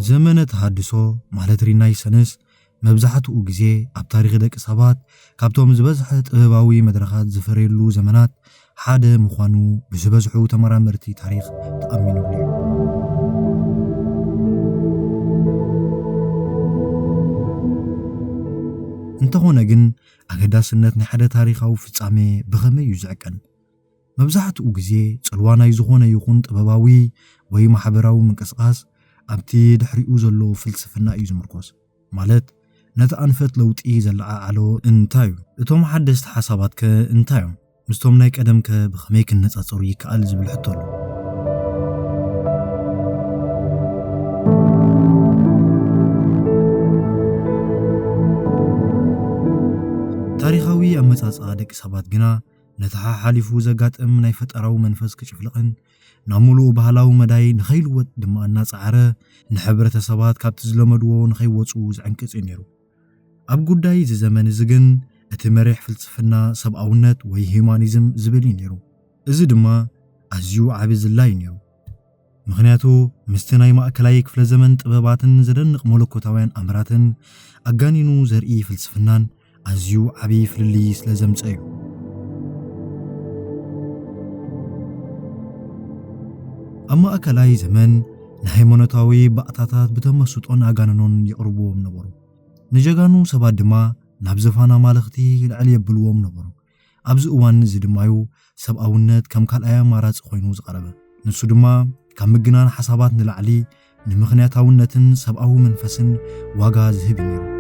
ዘመነ ተሃድሶ ማለት ሪናይሰንስ መብዛሕትኡ ግዜ ኣብ ታሪኽ ደቂ ሰባት ካብቶም ዝበዝሐ ጥበባዊ መድረኻት ዝፈረየሉ ዘመናት ሓደ ምዃኑ ብዝበዝሑ ተመራመርቲ ታሪኽ ተኣሚኑሉ እዩ። እንተኾነ ግን ኣገዳስነት ናይ ሓደ ታሪኻዊ ፍጻሜ ብኸመይ እዩ ዝዕቀን? መብዛሕትኡ ግዜ ጽልዋ ናይ ዝኾነ ይኹን ጥበባዊ ወይ ማሕበራዊ ምንቅስቓስ ኣብቲ ድሕሪኡ ዘሎ ፍልስፍና እዩ ዝምርኮስ። ማለት ነቲ ኣንፈት ለውጢ ዘለዓዓሎ እንታይ እዩ? እቶም ሓደስቲ ሓሳባትከ እንታይ እዮም? ምስቶም ናይ ቀደምከ ብኸመይ ክነጻጸሩ ይከኣል ዝብል ሕቶ ኣሎ። ታሪኻዊ ኣመጻጽኣ ደቂ ሰባት ግና ነቲ ሓሓሊፉ ዘጋጥም ናይ ፈጠራዊ መንፈስ ክጭፍልቕን ናብ ምሉእ ባህላዊ መዳይ ንኸይልወጥ ድማ እናጸዓረ ንሕብረተሰባት ካብቲ ዝለመድዎ ንኸይወጹ ዝዕንቅጽ እዩ ነይሩ። ኣብ ጉዳይ እዚ ዘመን እዚ ግን እቲ መሪሕ ፍልስፍና ሰብኣውነት ወይ ሂዩማኒዝም ዝብል እዩ ነይሩ። እዚ ድማ ኣዝዩ ዓቢ ዝላይ እዩ ነይሩ። ምኽንያቱ ምስቲ ናይ ማእከላይ ክፍለ ዘመን ጥበባትን ዘደንቕ መለኮታውያን ኣምራትን ኣጋኒኑ ዘርኢ ፍልስፍናን ኣዝዩ ዓቢ ፍልልይ ስለ ዘምጸ እዩ። ኣብ ማእከላይ ዘመን ንሃይማኖታዊ ባእታታት ብተመስጦን ኣጋንኖን ይቕርብዎም ነበሩ። ንጀጋኑ ሰባት ድማ ናብ ዝፋን ኣማልኽቲ ልዕል የብልዎም ነበሩ። ኣብዚ እዋን እዚ ድማዩ ሰብኣውነት ከም ካልኣይ ኣማራጺ ኮይኑ ዝቐረበ። ንሱ ድማ ካብ ምግናን ሓሳባት ንላዕሊ ንምኽንያታውነትን ሰብኣዊ መንፈስን ዋጋ ዝህብ እዩ ነይሩ።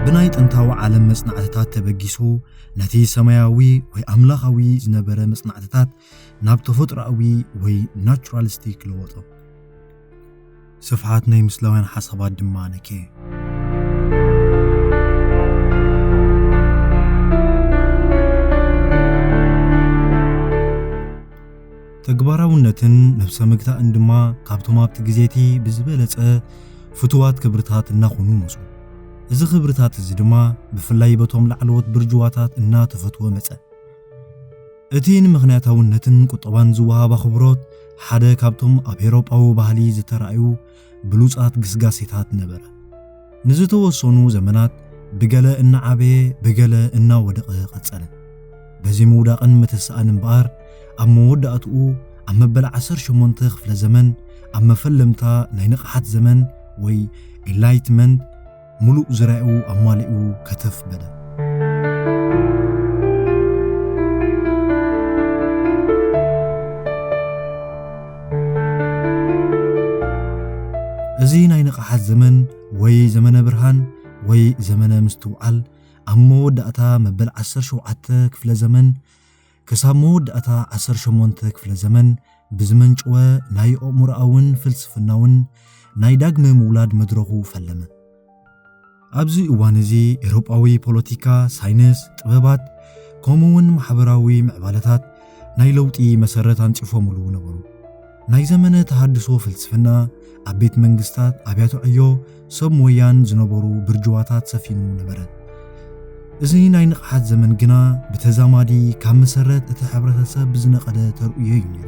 ብናይ ጥንታዊ ዓለም መጽናዕትታት ተበጊሱ ነቲ ሰማያዊ ወይ ኣምላኻዊ ዝነበረ መጽናዕትታት ናብ ተፈጥሮኣዊ ወይ ናቹራሊስቲክ ለወጦ። ስፍሓት ናይ ምስላውያን ሓሳባት ድማ ነኬ። ተግባራውነትን ነብሰ ምግታእን ድማ ካብቶም ኣብቲ ግዜቲ ብዝበለጸ ፍቱዋት ክብርታት እናኾኑ መጹ። እዚ ክብርታት እዚ ድማ ብፍላይ በቶም ላዕለዎት ብርጅዋታት እናተፈትወ መጸ። እቲ ንምኽንያታውነትን ቁጠባን ዝወሃብ ኣኽብሮት ሓደ ካብቶም ኣብ ኤውሮጳዊ ባህሊ ዝተራእዩ ብሉጻት ግስጋሴታት ነበረ። ንዝተወሰኑ ዘመናት ብገለ እናዓበየ ብገለ እናወደቐ ቀጸለ። በዚ ምውዳቕን ምትስኣን እምበኣር ኣብ መወዳእትኡ ኣብ መበል ዓሰርተ ሸሞንተ ክፍለ ዘመን ኣብ መፈለምታ ናይ ንቕሓት ዘመን ወይ ኢንላይትመንት ምሉእ ዝራኡ ኣማሊኡ ከተፍ በለ። እዚ ናይ ንቕሓት ዘመን ወይ ዘመነ ብርሃን ወይ ዘመነ ምስትውዓል ኣብ መወዳእታ መበል ዓሰርተ ሸውዓተ ክፍለ ዘመን ክሳብ መወዳእታ ዓሰርተ ሸሞንተ ክፍለ ዘመን ብዝመንጨወ ናይ ኣእምሮኣውን ፍልስፍናውን ናይ ዳግመ ምውላድ መድረኹ ፈለመ። ኣብዚ እዋን እዚ ኤውሮጳዊ ፖለቲካ፣ ሳይንስ፣ ጥበባት ከምኡ እውን ማሕበራዊ ምዕባለታት ናይ ለውጢ መሰረት ኣንጺፎምሉ ነበሩ። ናይ ዘመነ ተሃድሶ ፍልስፍና ኣብ ቤት መንግስታት፣ ኣብያተ ዕዮ፣ ሰብ ሞያን ዝነበሩ ብርጅዋታት ሰፊኑ ነበረ። እዚ ናይ ንቕሓት ዘመን ግና ብተዛማዲ ካብ መሰረት እቲ ሕብረተሰብ ብዝነቐለ ተርእዮ እዩ ነይሩ።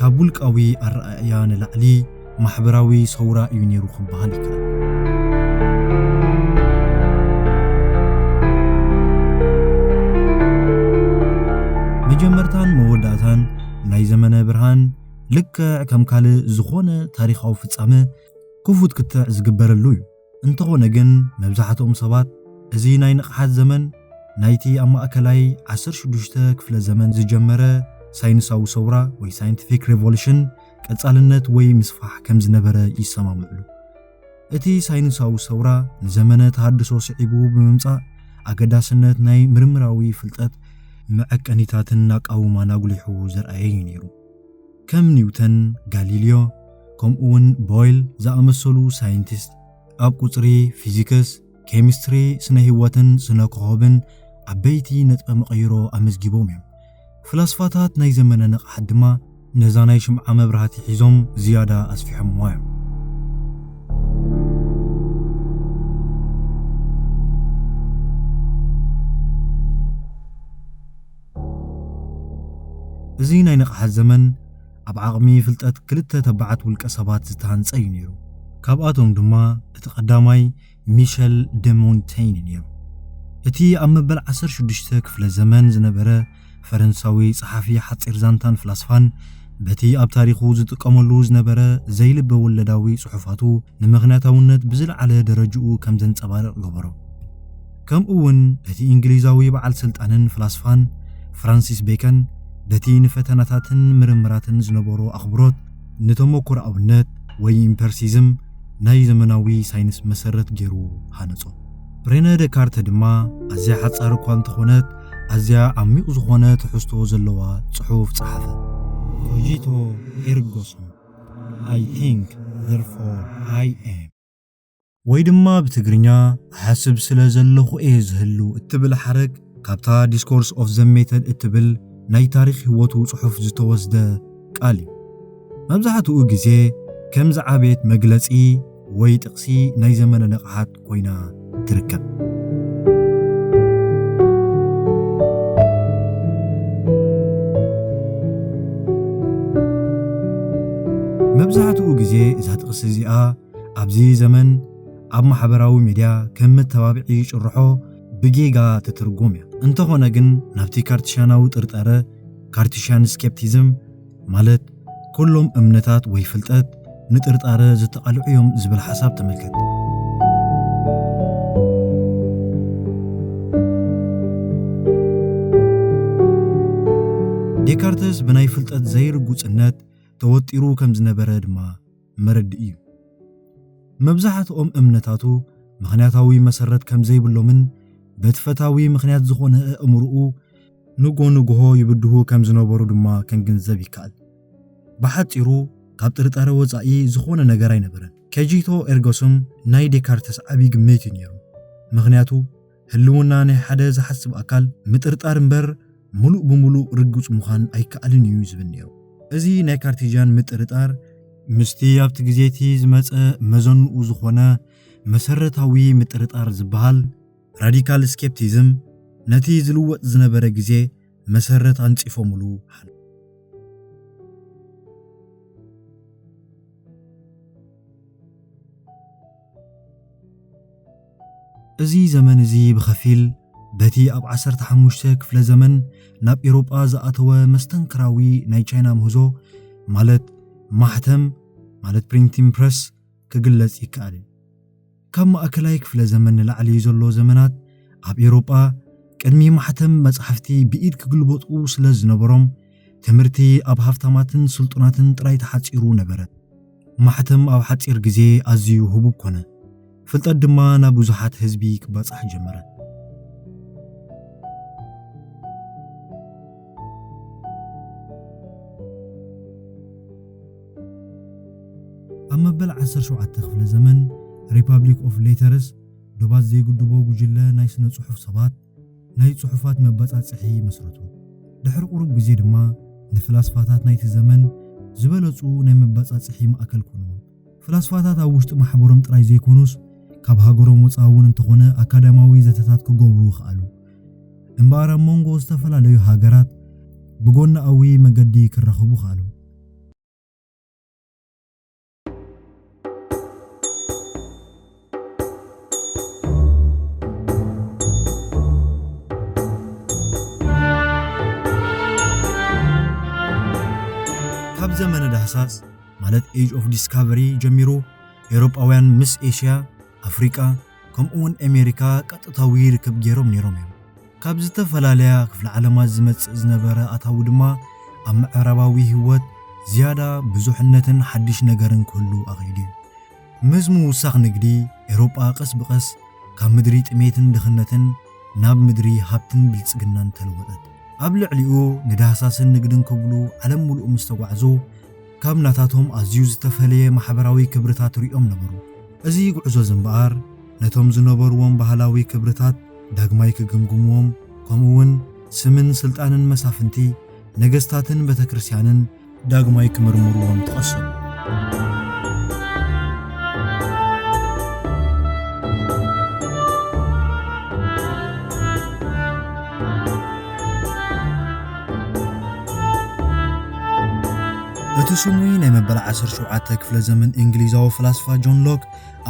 ካብ ውልቃዊ ኣረኣእያ ንላዕሊ ማሕበራዊ ሰውራ እዩ ነይሩ ክበሃል ይከኣል። መጀመርታን መወዳእታን ናይ ዘመነ ብርሃን ልክዕ ከም ካልእ ዝኾነ ታሪኻዊ ፍጻመ ክፉት ክትዕ ዝግበረሉ እዩ። እንተኾነ ግን መብዛሕትኦም ሰባት እዚ ናይ ንቕሓት ዘመን ናይቲ ኣብ ማእከላይ ዓሰርተ ሽዱሽተ ክፍለ ዘመን ዝጀመረ ሳይንሳዊ ሰውራ ወይ ሳይንቲፊክ ሬቮሉሽን ቀጻልነት ወይ ምስፋሕ ከም ዝነበረ ይሰማምዕሉ። እቲ ሳይንሳዊ ሰውራ ንዘመነ ተሃድሶ ስዒቡ ብምምጻእ ኣገዳስነት ናይ ምርምራዊ ፍልጠት መዐቀኒታትን ኣቃውማን ኣጉሊሑ ዘርኣየ እዩ ነይሩ። ከም ኒውተን፣ ጋሊልዮ፣ ከምኡውን ቦይል ዝኣመሰሉ ሳይንቲስት ኣብ ቁጽሪ፣ ፊዚክስ፣ ኬሚስትሪ፣ ስነ ህይወትን ስነ ኮኾብን ዓበይቲ ነጥበ መቐይሮ ኣመዝጊቦም እዮም። ፍላስፋታት ናይ ዘመነ ንቕሓት ድማ ነዛ ናይ ሽምዓ መብራህቲ ሒዞም ዝያዳ ኣስፊሖምዋ እዮም። እዚ ናይ ንቕሓት ዘመን ኣብ ዓቕሚ ፍልጠት ክልተ ተባዓት ውልቀ ሰባት ዝተሃንጸ እዩ ነይሩ። ካብኣቶም ድማ እቲ ቀዳማይ ሚሸል ደ ሞንቴይን እዩ ነይሩ። እቲ ኣብ መበል ዓሰርተ ሽዱሽተ ክፍለ ዘመን ዝነበረ ፈረንሳዊ ጸሓፊ ሓጺር ዛንታን ፍላስፋን፣ በቲ ኣብ ታሪኹ ዝጥቀመሉ ዝነበረ ዘይልበ ወለዳዊ ጽሑፋቱ ንምኽንያታውነት ብዝለዓለ ደረጅኡ ከም ዘንጸባርቕ ገበሮ። ከምኡ እውን እቲ እንግሊዛዊ በዓል ስልጣንን ፍላስፋን ፍራንሲስ ቤከን በቲ ንፈተናታትን ምርምራትን ዝነበሮ ኣኽብሮት ንተመኩሮኣውነት ወይ ኢምፐርሲዝም ናይ ዘመናዊ ሳይንስ መሰረት ገይሩ ሃነጾ። ሬነ ደካርተ ድማ ኣዝያ ሓጻር እኳ እንተኾነት ኣዝያ ዓሚቕ ዝኾነ ትሕዝቶ ዘለዋ ጽሑፍ ጸሓፈ። ኮጂቶ ኤርጎ ሱም፣ I think, therefore I am። ወይ ድማ ብትግርኛ እሓስብ ስለ ዘለኹ እየ ዝህሉ እትብል ሓረግ ካብታ ዲስኮርስ ኦፍ ዘ ሜተድ እትብል ናይ ታሪኽ ህይወቱ ጽሑፍ ዝተወስደ ቃል እዩ። መብዛሕትኡ ግዜ ከም ዝዓበየት መግለጺ ወይ ጥቕሲ ናይ ዘመነ ንቕሓት ኮይና ትርከብ። መብዛሕትኡ ግዜ እዛ ጥቕሲ እዚኣ ኣብዚ ዘመን ኣብ ማሕበራዊ ሚድያ ከም መተባብዒ ጭርሖ ብጌጋ ትትርጎም እያ። እንተኾነ ግን ናብቲ ካርቲሽያናዊ ጥርጣረ፣ ካርቲሽያን ስኬፕቲዝም፣ ማለት ኩሎም እምነታት ወይ ፍልጠት ንጥርጣረ ዝተቓልዑ እዮም ዝብል ሓሳብ ተመልከት። ዴካርተስ ብናይ ፍልጠት ዘይርጉጽነት ተወጢሩ ከም ዝነበረ ድማ መረድእ እዩ። መብዛሕትኦም እምነታቱ ምኽንያታዊ መሰረት ከም ዘይብሎምን በቲ ፈታዊ ምኽንያት ዝኾነ ኣእምሮኡ ንጎ ንግሆ ይብድሁ ከም ዝነበሩ ድማ ክንግንዘብ ይከኣል። ብሓጺሩ ካብ ጥርጣረ ወጻኢ ዝኾነ ነገር ኣይነበረን። ከጂቶ ኤርጎስም ናይ ዴካርተስ ዓቢ ግምት እዩ ነይሩ። ምኽንያቱ ህልውና ናይ ሓደ ዝሓስብ ኣካል ምጥርጣር እምበር ምሉእ ብምሉእ ርጉጽ ምዃን ኣይከኣልን እዩ ዝብል ነይሩ። እዚ ናይ ካርቲዥያን ምጥርጣር ምስቲ ኣብቲ ግዜ እቲ ዝመጸ መዘንኡ ዝኾነ መሰረታዊ ምጥርጣር ዝበሃል ራዲካል ስኬፕቲዝም ነቲ ዝልወጥ ዝነበረ ግዜ መሰረት ኣንጺፎምሉ ሓለፉ። እዚ ዘመን እዚ ብኸፊል በቲ ኣብ ዓሰርተ ሓሙሽተ ክፍለ ዘመን ናብ ኤውሮጳ ዝኣተወ መስተንክራዊ ናይ ቻይና ምህዞ፣ ማለት ማሕተም፣ ማለት ፕሪንቲንግ ፕረስ፣ ክግለጽ ይከኣል እዩ። ካብ ማእከላይ ክፍለ ዘመን ንላዕሊ ዘሎ ዘመናት ኣብ ኤውሮጳ ቅድሚ ማሕተም መጻሕፍቲ ብኢድ ክግልበጡ ስለ ዝነበሮም፣ ትምህርቲ ኣብ ሃፍታማትን ስልጡናትን ጥራይ ተሓጺሩ ነበረ። ማሕተም ኣብ ሓጺር ግዜ ኣዝዩ ህቡብ ኮነ። ፍልጠት ድማ ናብ ብዙሓት ህዝቢ ክባጻሕ ጀመረ። ኣብ መበል ዓሰርተ ሸውዓተ ክፍለ ዘመን ሪፓብሊክ ኦፍ ሌተርስ፣ ዶባት ዘይግድቦ ጉጅለ ናይ ስነ ጽሑፍ ሰባት፣ ናይ ጽሑፋት መባጻጽሒ መስረቱ። ድሕሪ ቁሩብ ግዜ ድማ ንፍላስፋታት ናይቲ ዘመን ዝበለጹ ናይ መባጻጽሒ ማእከል ኮንዎም። ፍላስፋታት ኣብ ውሽጢ ማሕበሮም ጥራይ ዘይኮኑስ፣ ካብ ሃገሮም ወጻኢ እውን እንተኾነ ኣካዳማዊ ዘተታት ክገብሩ ከኣሉ። እምበኣር ኣብ መንጎ ዝተፈላለዩ ሃገራት ብጎናኣዊ መገዲ ክራኸቡ ከኣሉ። ካብ ዘመነ ዳህሳስ፣ ማለት ኤጅ ኦፍ ዲስካቨሪ ጀሚሩ፣ ኤውሮጳውያን ምስ ኤሽያ፣ ኣፍሪቃ፣ ከምኡውን ኣሜሪካ ቀጥታዊ ርክብ ገይሮም ነይሮም እዮም። ካብ ዝተፈላለያ ክፍለ ዓለማት ዝመጽእ ዝነበረ ኣታዊ ድማ ኣብ ምዕራባዊ ህይወት ዝያዳ ብዙሕነትን ሓድሽ ነገርን ክህሉ ኣኽኢሉ እዩ። ምስ ምውሳኽ ንግዲ፣ ኤውሮጳ ቀስ ብቐስ ካብ ምድሪ ጥሜትን ድኽነትን ናብ ምድሪ ሃብትን ብልጽግናን ተለወጠት። ኣብ ልዕሊኡ ንዳህሳስን ንግድን ክብሉ ዓለም ምሉእ ምስ ተጓዕዙ፣ ካብ ናታቶም ኣዝዩ ዝተፈለየ ማሕበራዊ ክብርታት ርእዮም ነበሩ። እዚ ጉዕዞ እዚ እምበኣር፣ ነቶም ዝነበርዎም ባህላዊ ክብርታት ዳግማይ ክግምግምዎም፣ ከምኡውን ስምን ስልጣንን መሳፍንቲ፣ ነገስታትን ቤተክርስትያንን ዳግማይ ክምርምርዎም ተቐሰቡ። እቲ ስሙይ ናይ መበል ዓሰርተ ሸውዓተ ክፍለ ዘመን እንግሊዛዊ ፈላስፋ ጆን ሎክ፣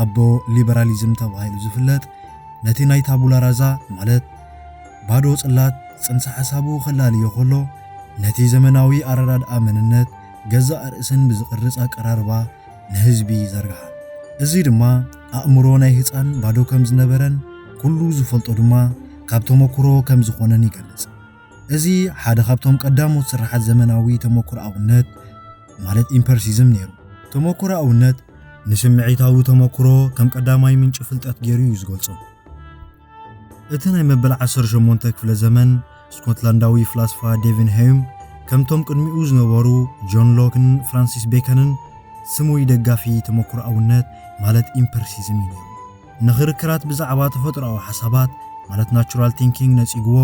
ኣቦ ሊበራሊዝም ተባሂሉ ዝፍለጥ፣ ነቲ ናይ ታቡላ ራዛ፣ ማለት ባዶ ጽላት፣ ጽንሰ ሓሳቡ ከላልዮ ከሎ፣ ነቲ ዘመናዊ ኣረዳድኣ መንነት ገዛእ ርእስን ብዝቕርጽ ኣቀራርባ ንህዝቢ ዘርግሓ። እዚ ድማ ኣእምሮ ናይ ህጻን ባዶ ከም ዝነበረን ኩሉ ዝፈልጦ ድማ ካብ ተመክሮ ከም ዝኾነን ይገልጽ። እዚ ሓደ ካብቶም ቀዳሞት ስራሓት ዘመናዊ ተመክሮኣውነት፣ ማለት ኢምፐርሲዝም ነይሩ። ተመክሮኣውነት ንስምዒታዊ ተመክሮ ከም ቀዳማይ ምንጪ ፍልጠት ገይሩ እዩ ዝገልጾ። እቲ ናይ መበል ዓሰርተ ሸሞንተ ክፍለ ዘመን ስኮትላንዳዊ ፍላስፋ ዴቪን ሄዩም፣ ከምቶም ቅድሚኡ ዝነበሩ ጆን ሎክን ፍራንሲስ ቤከንን፣ ስሙይ ደጋፊ ተመክሮኣውነት፣ ማለት ኢምፐርሲዝም እዩ ነይሩ። ንኽርክራት ብዛዕባ ተፈጥሮኣዊ ሓሳባት፣ ማለት ናቹራል ቲንኪንግ፣ ነጺግዎ፣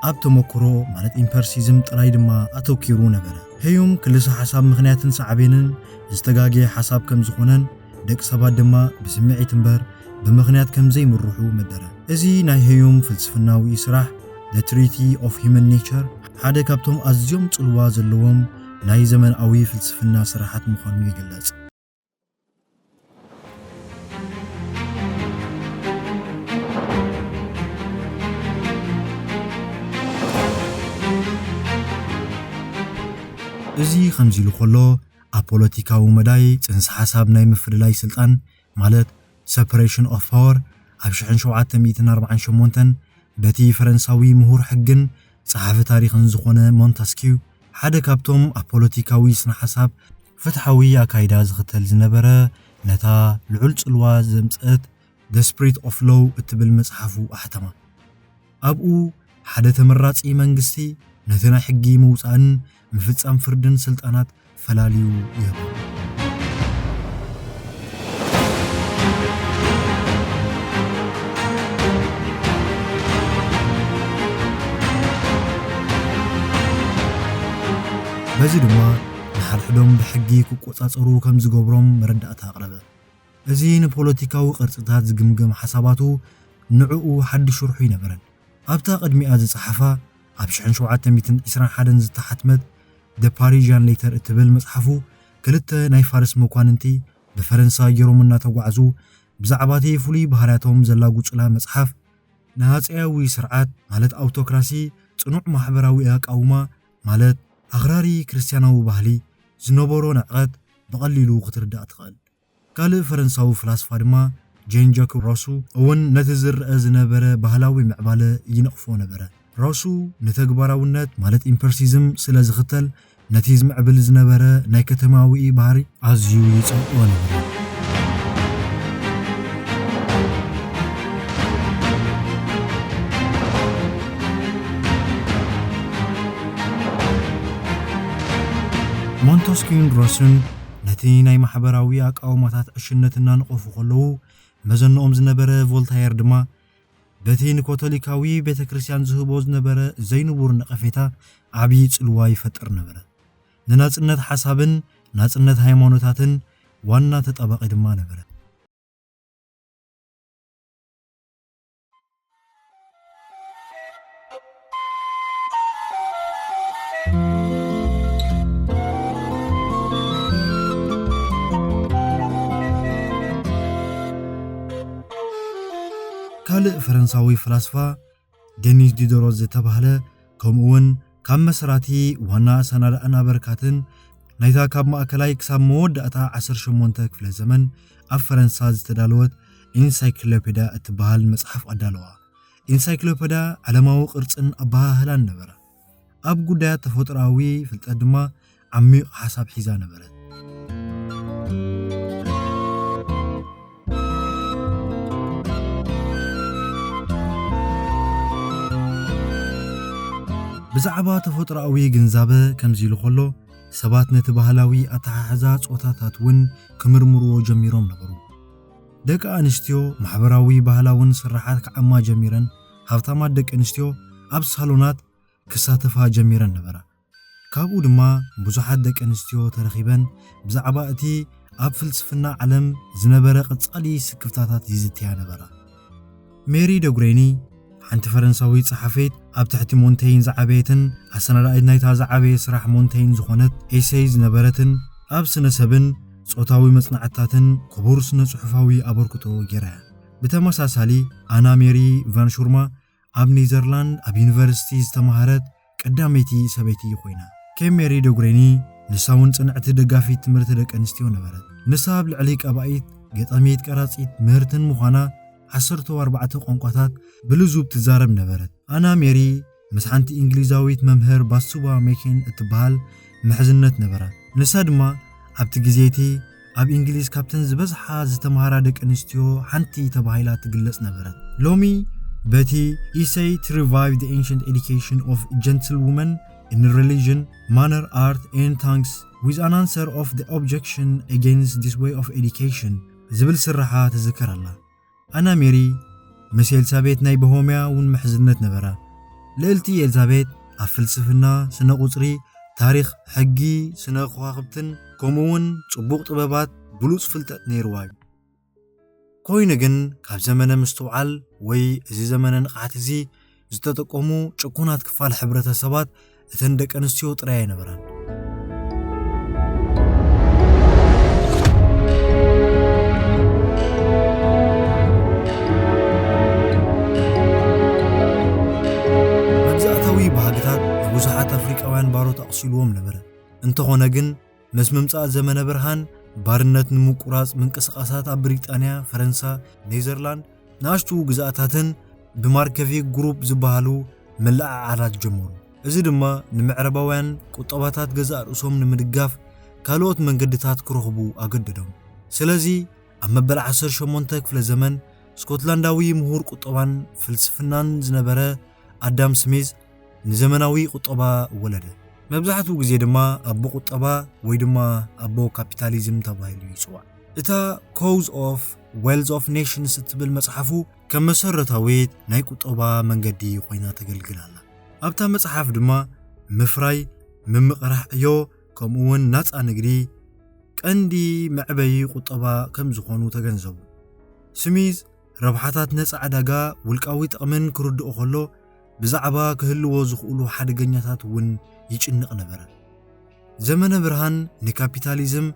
ኣብ ተመክሮ፣ ማለት ኢምፐርሲዝም ጥራይ ድማ ኣተኪሩ ነበረ። ሄዩም ክልሰ ሓሳብ ምኽንያትን ሳዕቤንን ዝተጋገየ ሓሳብ ከም ዝኾነን፣ ደቂ ሰባት ድማ ብስምዒት እምበር ብምኽንያት ከም ዘይምርሑ መደረ። እዚ ናይ ሄዩም ፍልስፍናዊ ስራሕ፣ The Treatise of Human Nature፣ ሓደ ካብቶም ኣዝዮም ጽልዋ ዘለዎም ናይ ዘመናዊ ፍልስፍና ስራሓት ምዃኑ ይግለጽ። እዚ ከምዚ ኢሉ ከሎ፣ ኣብ ፖለቲካዊ መዳይ ጽንሰ ሓሳብ ናይ ምፍልላይ ስልጣን፣ ማለት ሰፐሬሽን ኦፍ ፓወር፣ ኣብ ሽሕን ሸውዓተ ሚእትን ኣርባዓን ሸሞንተን በቲ ፈረንሳዊ ምሁር ሕግን ጸሓፊ ታሪኽን ዝኾነ ሞንተስኪው፣ ሓደ ካብቶም ኣብ ፖለቲካዊ ስነ ሓሳብ ፍትሓዊ ኣካይዳ ዝኽተል ዝነበረ፣ ነታ ልዑል ጽልዋ ዘምጽአት The Spirit of Law እትብል መጽሓፉ ኣሕተማ። ኣብኡ ሓደ ተመራጺ መንግስቲ ነቲ ናይ ሕጊ ምውጻእን ምፍጻም ፍርድን ስልጣናት ፈላልዩ ይህቦ። በዚ ድማ ንሓድሕዶም ብሕጊ ክቆጻጸሩ ከም ዝገብሮም መረዳእታ ኣቕረበ። እዚ ንፖለቲካዊ ቅርጽታት ዝግምግም ሓሳባቱ ንዕኡ ሓድሽ ሽርሑ ኣይነበረን። ኣብታ ቅድሚኣ ዝጸሓፋ፣ ኣብ ሽሕን ሸውዓተ ሚእትን ዕስራን ሓደን ዝተሓትመት The Parisian Letter እትብል መጽሓፉ፣ ክልተ ናይ ፋርስ መኳንንቲ ብፈረንሳ ገይሮም እናተጓዕዙ ብዛዕባ እቲ ፍሉይ ባህርያቶም ዘላጉጹላ መጽሓፍ፣ ንሃጸያዊ ስርዓት፣ ማለት ኣውቶክራሲ፣ ጽኑዕ ማሕበራዊ ኣቃውማ፣ ማለት ኣኽራሪ ክርስትያናዊ ባህሊ፣ ዝነበሮ ንዕቀት ብቐሊሉ ክትርዳእ ትኽእል። ካልእ ፈረንሳዊ ፍላስፋ ድማ ጄን ጃክ ሮሱ እውን ነቲ ዝረአ ዝነበረ ባህላዊ ምዕባለ ይነቕፎ ነበረ። ሮሱ ንተግባራውነት፣ ማለት ኢምፐርሲዝም፣ ስለ ዝኽተል፣ ነቲ ዝምዕብል ዝነበረ ናይ ከተማዊ ባህሪ ኣዝዩ ይጸልኦ ነበረ። ሞንተስኪዩን ሮስን ነቲ ናይ ማሕበራዊ ኣቃውማታት ዕሽነት እናነቐፉ ከለዉ፣ መዘንኦም ዝነበረ ቮልታየር ድማ በቲ ንካቶሊካዊ ቤተ ክርስቲያን ዝህቦ ዝነበረ ዘይንቡር ነቐፌታ ዓብዪ ጽልዋ ይፈጥር ነበረ። ንናጽነት ሓሳብን ናጽነት ሃይማኖታትን ዋና ተጣባቒ ድማ ነበረ። ካልእ ፈረንሳዊ ፈላስፋ ዴኒስ ዲደሮት ዝተባህለ፣ ከምኡ እውን ካብ መስራቲ ዋና ኣሰናዳእን ኣበርካትን ናይታ ካብ ማእከላይ ክሳብ መወዳእታ ዓሰርተ ሸሞንተ ክፍለ ዘመን ኣብ ፈረንሳ ዝተዳለወት ኢንሳይክሎፔድያ እትበሃል መጽሓፍ ኣዳለዋ። ኢንሳይክሎፔድያ ዓለማዊ ቅርጽን ኣበሃህላን ነበራ። ኣብ ጉዳያት ተፈጥሮኣዊ ፍልጠት ድማ ዓሚቕ ሓሳብ ሒዛ ነበረት። ብዛዕባ ተፈጥሮኣዊ ግንዛበ ከምዚ ኢሉ ከሎ፣ ሰባት ነቲ ባህላዊ ኣተሓሕዛ ጾታታት እውን ክምርምርዎ ጀሚሮም ነበሩ። ደቂ ኣንስትዮ ማሕበራዊ ባህላውን ስራሓት ክዓማ ጀሚረን። ሃብታማት ደቂ ኣንስትዮ ኣብ ሳሎናት ክሳተፋ ጀሚረን ነበራ። ካብኡ ድማ ብዙሓት ደቂ ኣንስትዮ ተረኺበን ብዛዕባ እቲ ኣብ ፍልስፍና ዓለም ዝነበረ ቀጻሊ ስክፍታታት ይዝትያ ነበራ። ሜሪ ዶግሬኒ፣ ሓንቲ ፈረንሳዊት ጸሓፊት፣ ኣብ ትሕቲ ሞንቴይን ዝዓበየትን ኣሰናዳኢት ናይታ ዝዓበየ ስራሕ ሞንቴይን ዝኾነት ኤሴይ ዝነበረትን፣ ኣብ ስነ ሰብን ጾታዊ መጽናዕትታትን ክቡር ስነ ጽሑፋዊ ኣበርክቶ ገይራ እያ። ብተመሳሳሊ፣ ኣና ሜሪ ቫን ሹርማ ኣብ ኔዘርላንድ ኣብ ዩኒቨርሲቲ ዝተማሃረት ቀዳመይቲ ሰበይቲ ኮይና። ከም ሜሪ ዶግሬኒ፣ ንሳ እውን ጽንዕቲ ደጋፊት ትምህርቲ ደቂ ኣንስትዮ ነበረት። ንሳ ኣብ ልዕሊ ቀባኢት፣ ገጣሚት፣ ቀራጺት፣ ምህርትን ምዃና ዓሰርተ ኣርባዕተ ቋንቋታት ብልዙብ ትዛረብ ነበረት። ኣና ሜሪ ምስ ሓንቲ እንግሊዛዊት መምህር ባሱባ ሜኬን እትበሃል ምሕዝነት ነበራ። ንሳ ድማ ኣብቲ ግዜ እቲ ኣብ እንግሊዝ ካብተን ዝበዝሓ ዝተምሃራ ደቂ ኣንስትዮ ሓንቲ ተባሂላ ትግለጽ ነበረት። ሎሚ በቲ Essay to Revive the Ancient Education of Gentlewomen in Religion, Manner, Art and Tongues with an Answer of the Objection Against This Way of Education ዝብል ስራሓ ትዝከር ኣላ። ኣና ሜሪ ምስ ኤልሳቤት ናይ ቦሄምያ እውን ምሕዝነት ነበራ። ልእልቲ ኤልሳቤት ኣብ ፍልስፍና፣ ስነ ቁጽሪ፣ ታሪኽ፣ ሕጊ፣ ስነ ከዋኽብትን ከምኡ እውን ጽቡቕ ጥበባት ብሉጽ ፍልጠት ነይርዋ እዩ። ኮይኑ ግን ካብ ዘመነ ምስትውዓል ወይ እዚ ዘመነ ንቕሓት እዚ ዝተጠቀሙ ጭኩናት ክፋል ሕብረተሰባት እተን ደቂ ኣንስትዮ ጥራይ ኣይነበራን። መግዛእታዊ ባህግታት ንብዙሓት ኣፍሪቃውያን ባሮት ኣቑሲልዎም ነበረ። እንተኾነ ግን ምስ ምምጻእ ዘመነ ብርሃን ባርነት ንምቁራጽ ምንቅስቓሳት ኣብ ብሪጣንያ፣ ፈረንሳ፣ ኔዘርላንድ፣ ንኣሽቱ ግዝኣታትን ብማርኮቪክ ግሩፕ ዝበሃሉ ምልዕዓላት ጀመሩ። እዚ ድማ ንምዕራባውያን ቁጠባታት ገዛእ ርእሶም ንምድጋፍ ካልኦት መንገድታት ክረኽቡ ኣገደዶም። ስለዚ ኣብ መበል ዓሰርተ ሸሞንተ ክፍለ ዘመን ስኮትላንዳዊ ምሁር ቁጠባን ፍልስፍናን ዝነበረ ኣዳም ስሚዝ ንዘመናዊ ቁጠባ ወለደ። መብዛሕትኡ ግዜ ድማ ኣቦ ቁጠባ ወይ ድማ ኣቦ ካፒታሊዝም ተባሂሉ ይጽዋዕ። እታ Cause of Wealth of Nations እትብል መጽሓፉ ከም መሰረታዊት ናይ ቁጠባ መንገዲ ኮይና ተገልግል ኣላ። ኣብታ መጽሓፍ ድማ ምፍራይ፣ ምምቕራሕ ዕዮ፣ ከምኡ እውን ናጻ ንግዲ ቀንዲ መዕበዪ ቁጠባ ከም ዝኾኑ ተገንዘቡ። ስሚዝ ረብሓታት ነጻ ዕዳጋ ውልቃዊ ጥቕምን ክርድኦ ከሎ፣ ብዛዕባ ክህልዎ ዝኽእሉ ሓደገኛታት እውን ይጭንቕ ነበረ። ዘመነ ብርሃን ንካፒታሊዝም፣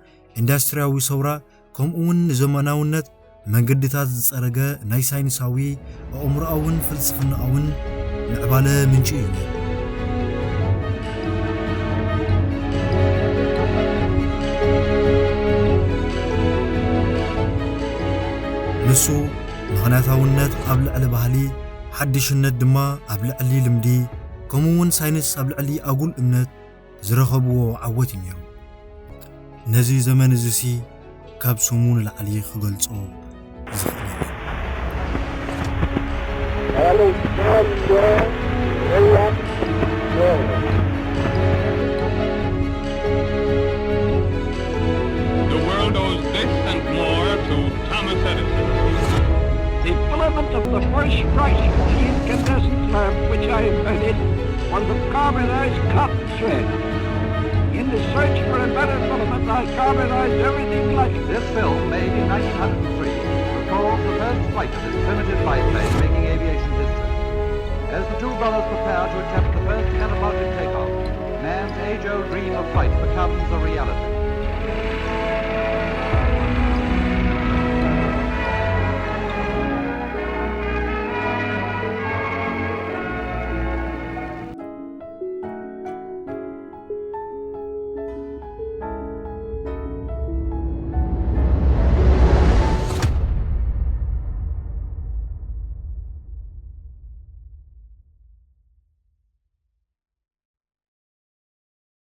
ኢንዳስትርያዊ ሰውራ፣ ከምኡ እውን ንዘመናውነት መንገድታት ዝጸረገ ናይ ሳይንሳዊ፣ ኣእምሮኣውን ፍልስፍናኣውን ምዕባለ ምንጪ እዩ ነይሩ። ንሱ ምኽንያታውነት ኣብ ልዕሊ ባህሊ፣ ሓድሽነት ድማ ኣብ ልዕሊ ልምዲ፣ ከምኡ እውን ሳይንስ ኣብ ልዕሊ ኣጉል እምነት ዝረኸብዎ ዓወት እዩ ነይሩ። ነዚ ዘመን እዚሲ ካብ ስሙ ንላዕሊ ክገልጾ ዝኽእል የለን። Alexander Graham Bell. The world owes this and more to Thomas Edison. The filament of the first priceless incandescent lamp which I invented was of carbonized cotton thread. In the search for a better filament, I carbonized everything like this film made in nineteen hundred three records the first flight of this primitive biplane making aviation history. As the two brothers prepare to attempt the first catapulted takeoff, man's age-old dream of flight becomes a reality.